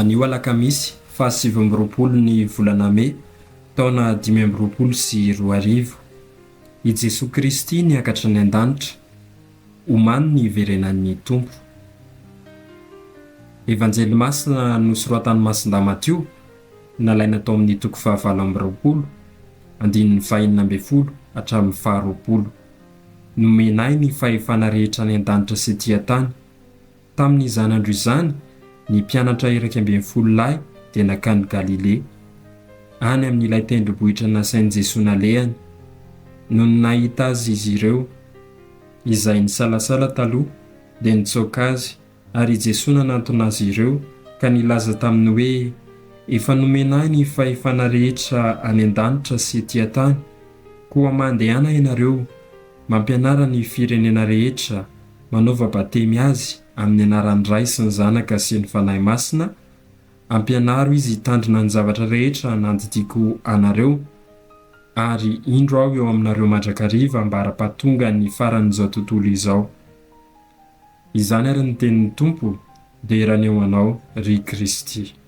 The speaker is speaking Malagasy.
Anio alakamisy faha 29 ny volana mey taona 2025. I Jesoa Kristy niakatra any an-danitra. Omano ny hiverenan'ny Tompo. Evanjely masina nosoratan'i Masindahy Matio, nalaina tao amin'ny toko fahavalo amby 20, andininy fahenina ambin'ny folo hatramin'ny faharoapolo. Nomena ahy ny fahefana rehetra any an-danitra sy ety an-tany. Tamin'izany andro izany, ny mpianatra 11 lahy dia nankany Galilea, any amin'ilay tendrombohitra nasain'i Jesoa nalehany. Nony nahita Azy izy ireo, izay nisalasala taloha, dia nitsoaka Azy, ary i Jesoa nanantona azy ireo ka nilaza taminy hoe, Efa nomena Ahy ny fahefana rehetra any an-danitra sy ety an-tany, koa mandehana ianareo, mampianara ny firenena rehetra, manaova batemy azy amin'ny anaran'ny Ray sy ny Zanaka sy ny Fanahy Masina, ampianaro izy hitandrina ny zavatra rehetra nandidiako anareo, ary indro aho eo aminareo mandrakariva ambara-pahatongan'ny faran'izao tontolo izao. Izany ary ny tenin'ny Tompo, dera ny ho Anao, ry Kristy.